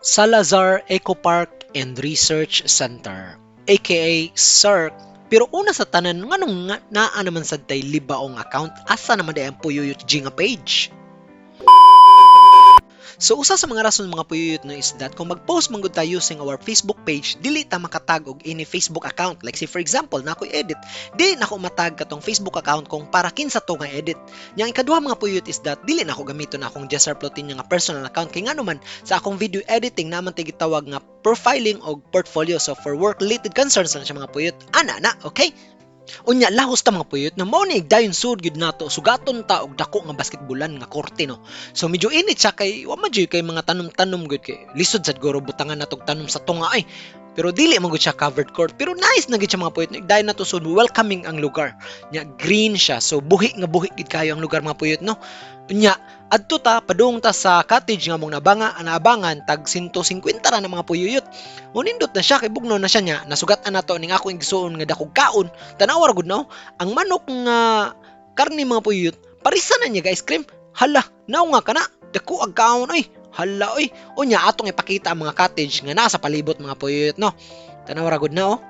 Salazar Eco Park and Research Center, aka SERC. Pero una sa tanan, nganong nga, naa naman sad tay libaong account, asa naman diay ang Puyuyot G nga page? So usa sa mga rason, mga puyuyot, no, is that kung mag-post man gud ta using our Facebook page, dili ta makatag og any Facebook account. Like say, for example, na ako'y edit, dili na ako matag katong Facebook account kung para kinsa to nga edit. Nya ang ikaduha, mga puyuyot, is that dili na ako gamiton na akong Jessar Plotin nga personal account kay ngano man sa akong video editing naman tay gitawag nga profiling og portfolio. So for work related concerns lang siya, mga puyot. Ana na, okay? Unya lahos ta, mga puyot, na mao ni dayon sud gyud nato sugaton ta og dako nga basketballan nga korte, no. So medyo init siya kay wa man jud kay mga tanom-tanom gyud kay lisod sad guro butangan natog tanom sa tunga ay. Pero dili man gud siya covered court. Pero nice na gyud siya, mga puyot. Dayon nato sud, welcoming ang lugar. Nya green siya. So buhi nga buhi gid kayo ang lugar, mga puyot, no. Unya adto ta, padung ta sa cottage nga mong nabanga naabangan, tag 150 ra na, mga puyuyot. Munindot na siya kay bugnaw na siya. Nya nasugat-an nato ning ako igsuon nga dakog kaon. Tanawa ra gud, no, ang manok nga karni, mga puyuyot, parisa na niya ice cream. Hala, nao nga kana dako ag kaon oy. Hala oy. Unya atong ipakita ang mga cottage nga nasa palibot, mga puyuyot, no. Tanawa ra gud na, oh.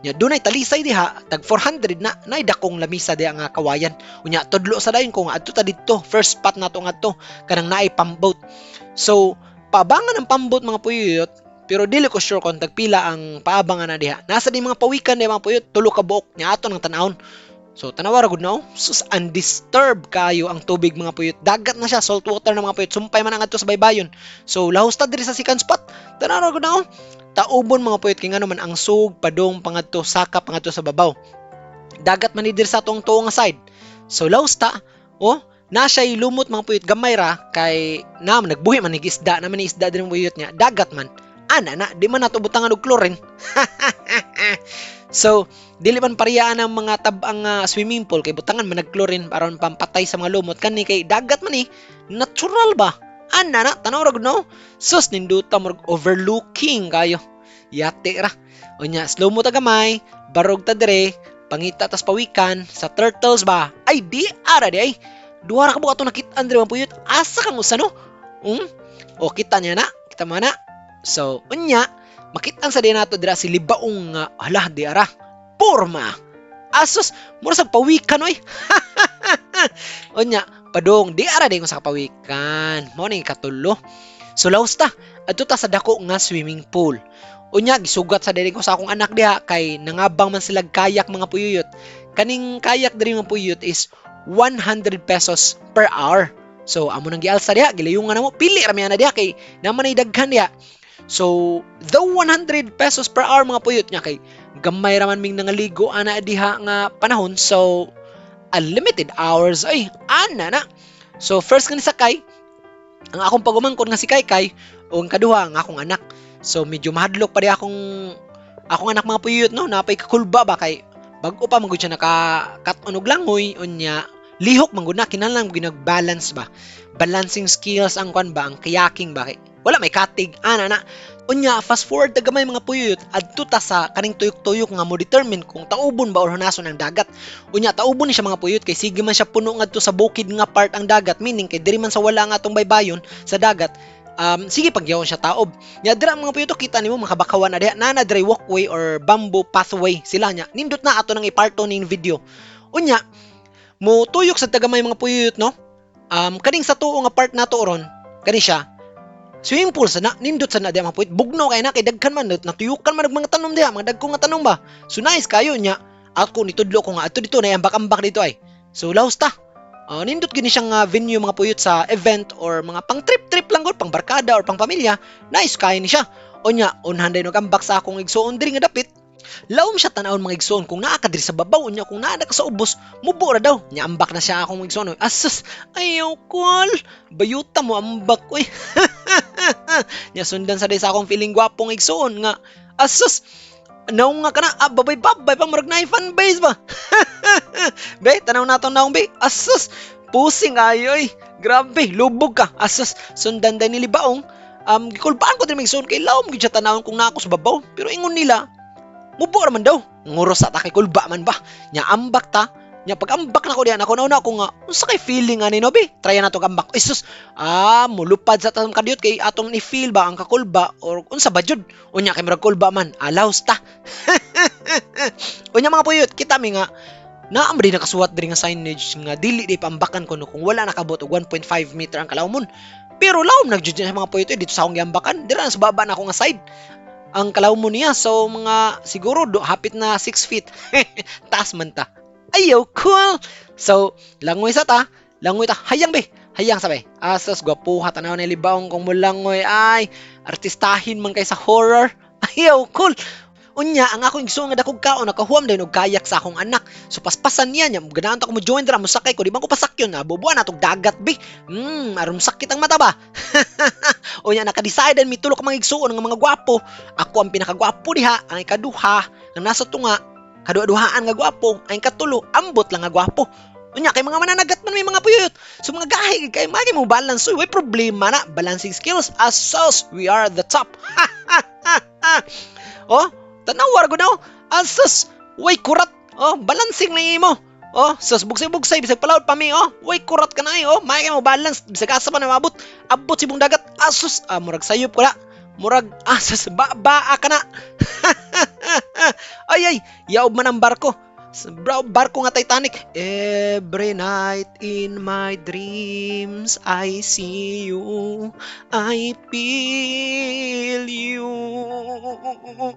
Nya dunay talisay diha, tag 400 na, nay dakong lamisa diha nga kawayan. Unya tudlo sa dayon ko nga adto ta didto, first spot nato ngadto kanang naay pump boat. So paabangan ang pump boat, mga puyuyot, pero dili ko sure kung tagpila ang paabangan na diha. Nasa di mga pawikan diha, mga puyot, tulo ka buok nya ato nang tan-awon. So tanawa ra gud na, oh. Sus, undisturbed kayo ang tubig, mga puyot. Dagat na siya, salt water na, mga puyot. Sumpay man ang adto sa baybayon. So lahos ta diri sa second spot. Tanawa ra gud na, oh. Taubon, mga puyot, kay ngano man ang sug padung pangadto saka pangadto sa babaw. Dagat man ni diri sa atong tuo nga side. So lahos ta, oh, na siya lumot, mga puyot, gamay ra kay na nagbuhi man ni isda, na man ni isda diri, puyot, niya dagat man. Ana na, di man nato butangan og chlorine. So dili man pariyaan ang mga tab-ang swimming pool kay butangan man nag chlorine aron pampatay sa mga lumot. Kani kay dagat man ni, natural ba? Ana na, tanaw ra gud, no. Sus, ninduta, murag overlooking kayo. Yate ra. Unya slow mo ta gamay, barog ta dire, pangita tas pawikan sa turtles ba. Ay, di ara di ay. Duha ra ka buok ato nakit-an diri, mga puyot. Asa kang usa, no? O kita niya na, kita mo na. So unya makit-an sa di nato dira si libaong nga hala di ara. Porma. Asos, mura sa pawikan oy. Unya, padung di ara di ko sa kapawikan. Mao ni katulo. So laos ta. Adto ta sa dako nga swimming pool. Unya gisugat sa diri ko sa akong anak diha kay nangabang man sila kayak, mga puyuyot. Kaning kayak diri, mga puyuyot, is 100 pesos per hour. So amo nang gialsa diha, gilayungan na mo, pili ra mi ana diha kay naman ay daghan diha. So, though 100 pesos per hour, mga puyot, nya kay gamay ra man ming nangaligo ana diha nga panahon. So, unlimited hours ay ana na. So, first nga nisakay ang akong pagumangkon nga si Kaykay o ang kaduha ang akong anak. So, medyo mahadlok pa di akong anak, mga puyot, no, napay kakulba ba kay bag-o pa man gud siya naka-kat-on og langoy. Unya lihok man gud na, kinahanglan gud balance ba, balancing skills ang kwan ba, ang kayaking ba, kay wala may katig ana na. Unya fast forward ta gamay, mga puyot, adto ta sa kaning tuyok-tuyok nga mo determine kung taubon ba or hunason ang dagat. Unya taubon ni siya, mga puyot, kay sige man siya puno ngadto sa bukid nga part ang dagat, meaning kay diri man sa wala nga atong baybayon sa dagat, sige pagyawon siya taob. Nya dira, mga puyot, kita nimo makabakawan na diha na na diri walkway or bamboo pathway sila nya. Nindot na ato nang iparto ning video. Unya mo tuyok sa tagamay, mga puyot, no. Kaning sa tuo nga part nato ron, kani siya swimming pool sa na, nindot sa na diha, mga puyot, bugnaw kay na kay daghan man natuyukan man og mga tanom diha, mga dagko nga tanom ba. So nice kayo. Nya ako nitudlo ko nga adto dito na ambak-ambak dito ay. So laos ta. Nindot gini siyang venue, mga puyot, sa event or mga pang trip-trip lang gud, pang barkada or pang pamilya. Nice kayo ni siya. Unya unhan din og ambak sa akong igsuon diri nga dapit. Lawom siya tan-awon, mga igsuon, kung naa ka diri sa babaw, unya kung naa ka sa ubos, mubo ra daw. Nya ambak na siya akong igsuon. Asus, ayaw kwal. Bayuta mo ambak oy. Nya sundan sa day sa akong feeling gwapong igsuon nga asus, naong nga kana ah, babay babay pa, murag naay fan base ba. Be, tanaw nato naong be. Asus, pusing ayo oy. Grabe, lubog ka. Asus, sundan day ni libaong. Gikulbaan ko din igsuon kay lawom gyud siya tanawon kung naa ako sa babaw. Pero ingon nila, mubo ra man daw. Nguro sa ta kay kulba man ba. Nya ambak ta. Nya pag ambak nako diha, nako na ko nga unsa kay feeling ani, no, be? Try na to ambak. Ay sus, mulupad sa atong kadiyot kay atong ni feel ba ang kakulba or unsa ba jud. Unya kay murag kulba man, alaws ta. Unya, mga puyot, kita mi nga naa man din nakasuwat diri nga signage nga dili di paambakan kuno kung wala nakabot og 1.5 meter ang kalawmon. Pero lawom nagjud sa mga puyot eh, dito sa akong giambakan, dira sa baba na ako nga side ang kalawmon niya. So mga siguro do, hapit na 6 feet. Taas man ta. Ayaw, cool! So, langoy sa ta, langoy ta, hayang be, hayang sabi. Asas, gwapuha, tanaw ni libaong kung mulangoy, ay, artistahin man kay sa horror. Ayaw, cool! Unya, ang akong igsuon nga dakog kaon, nakahuam din og kayak sa akong anak. So paspasan niya niya, ganahan ta ko mo join dira, mosakay ko, di man ko pasakyon na, bubuan natog dagat bi. Aron sakit ang mata ba? Unya naka-decide mi tulo ka mga igsuon nga mga gwapo. Ako ang pinakagwapo diha, ang ikaduha, ang nasa tunga, kadua-duhaan nga gwapo, ang ikatulo, ambot lang nga gwapo. Unya kay mga mananagat man may mga puyot. So mga gahi kay magi mo balance, so way problema na balancing skills as sus, we are the top. Oh, tanawar ko na. Asus, way kurat. Oh, balancing lang imo. Oh, sus, bugsay-bugsay bisag palawod pa mi, oh. Way kurat ka na eh, oh. May mo balance bisag asa pa na maabot. Abot sibong dagat. Asus, murag sayop ko na. Murag asus ba baa ka na. Ay ay, yaob man ang barko. Barko nga Titanic. Every night in my dreams I see you. I feel you.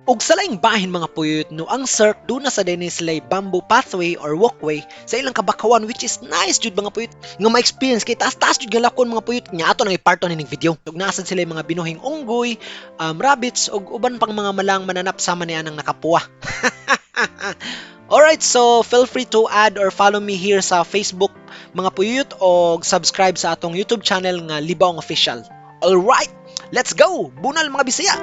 Ug sa laing bahin, mga puyot, no, ang surf duna sa Dennis Lay bamboo pathway or walkway sa ilang kabakawan, which is nice jud, mga puyot, nga ma-experience kay taas-taas jud nga lakon, mga puyot. Nya ato nang iparto nining video. Ug naa sad sila yung mga binuhing unggoy, rabbits ug uban pang mga malang mananap sama niya nang nakapuwa. Alright, so feel free to add or follow me here sa Facebook, mga puyot, o subscribe sa atong YouTube channel nga Libaong Official. Alright, let's go! Bunal, mga Bisaya!